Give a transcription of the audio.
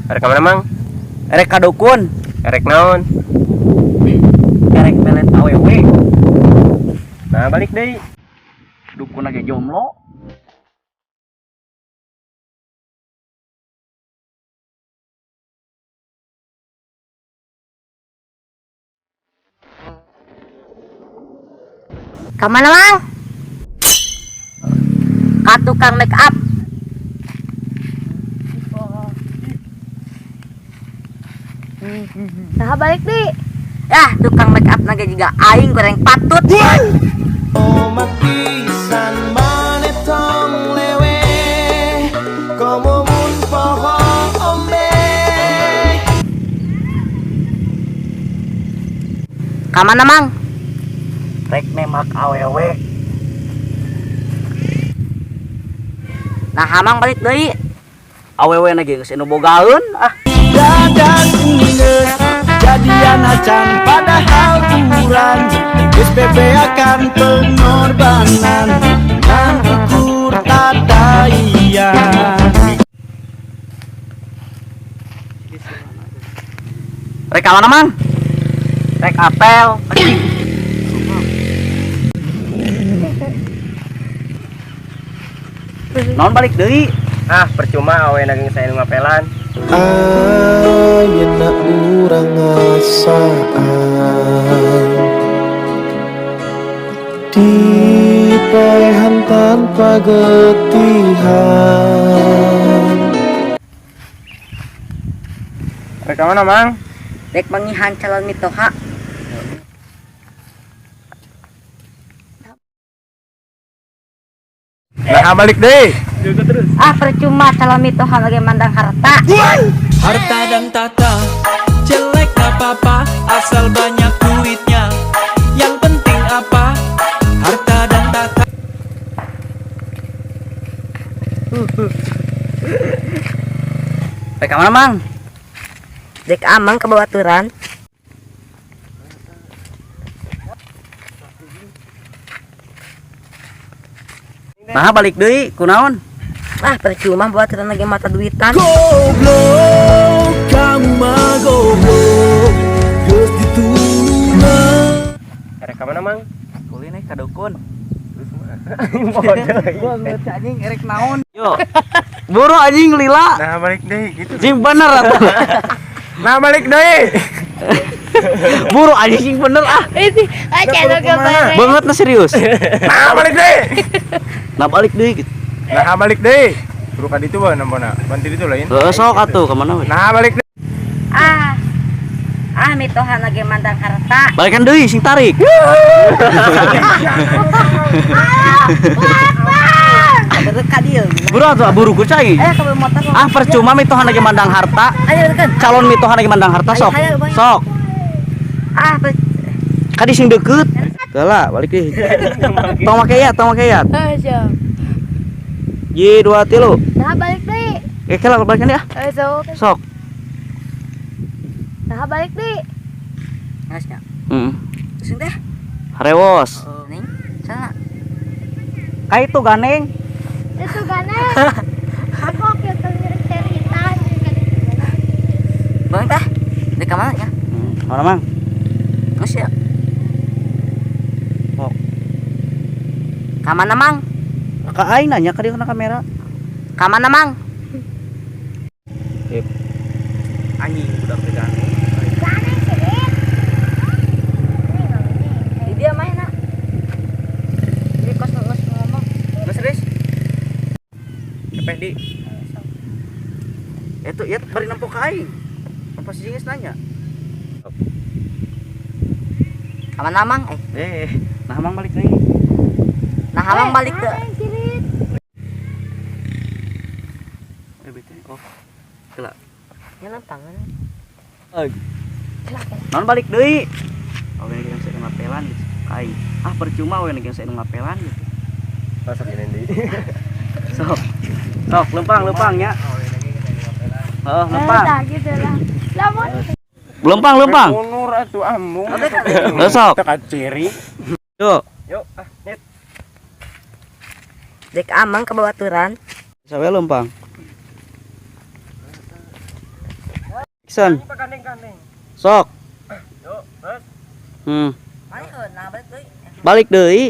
Erek ka mana, Mang? Erek ka dukun. Erek naon? Erek melet awewe. Nah, balik deui. Dukun lagi jomblo. Kamana, Mang? Ka tukang make up. Nah, balik di. Yah, tukang make up naga juga aing goreng patut. Kamana, Mang? Rek nembak awewe. Nah, Mang balik deui. Awewe lagi geus anu bogaeun ah. Dadan geus jadian acan padahal kurang geus bebeakan pengorbanan ngan ukur tataian. Rek ka mana, Mang? Rek apel. Naon balik deui? Ah, percuma awe naging saya nu ngapelan. Ayeuna urang ngasaan dipaehan tanpa getihan. Erek ka mana, Mang? Rek mangihan calon mitoha. Nah, balik deui. Ah, percuma calon mitoha lagi mandang harta. Harta dan tata jelek gak apa-apa asal banyak duitnya. Yang penting apa? Harta dan tata. Rek ka mana, Mang? Dek amang ke bawaturan. Nah, balik deui kunaon? Ah, percuma bawaturan lagi mata duitan. Goblok, kamu mah goblok. Geus dituna. Erek ka mana, Mang? Kulin ka dukun. Terus mah. Bodoh. Gua anjing erek naon? Yo. Buru anjing lila. Nah, balik deui gitu. Sing bener atuh. Nah, balik deui. Buru anjing sing bener ah. Ini aja kemana? Banget na serius. Nah, balik deui. Nah, balik deui gitu. Nah, balik deui. Buru ka ditu bae nampona. Banti ditu lain. Heeh, sok atuh ka mana we? Nah, balik deui. Ah. Ah, mitoha lagi mandang harta. Balikan deui sing tarik. Bener kadil. Buru atuh buru ku cai. Eh, ke motor. Ah, percuma mitoha lagi mandang harta. Ayo kan. Calon mitoha lagi mandang harta sok. Ayo, ayo, ayo. Sok. Ah, Kadi sing deket. Heula, balik deui. Tong make ya, tong make ya. Ayo. Ye 2 3. Nah, balik deui. Eh, kela balikan deui ah. Ayo sok. Sok. Nah, balik deui. Geus nya. Heeh. Sing teh. Harewos. Ning, sana. Ka itu ganeng. Itu gane. Aku kita cerita. Bang teh. Di kamar ya. Mana, Mang? Geus ya. Sok. Kamana, Mang? Ka aing nanya ka dieu kana kamera. Kamana, Mang? Sip. Anjing budak teh ganeng. Gane sih. Di dia main nak. Di kos ngeus ngomong. Geus serius? Cepet di. Itu ya bari nempo ka aing. Apa si Jingis nanya? Kamana, Mang? Eh, Nah, Mang balik deui. Nah, Mang balik ke. Eh, bete. Oh. Kela. Ya lempangan. Eh. Non balik deui. Awe lagi yang saya ngapelan gitu. Kai. Ah, percuma awe lagi yang saya ngapelan gitu. Masuk ini deui. Sok. Sok, lempang, lempang ya. Heeh, lempang. Nah, gitu lah. Lamun Lempang, lempang. Munur atuh amung. Heeh, sok. Teka ciri. Yuk. Yuk, ah, net. Dek amang ke bawaturan. Sawe lempang. Action. Sok. Yuk, terus. Balik deui. Balik deui.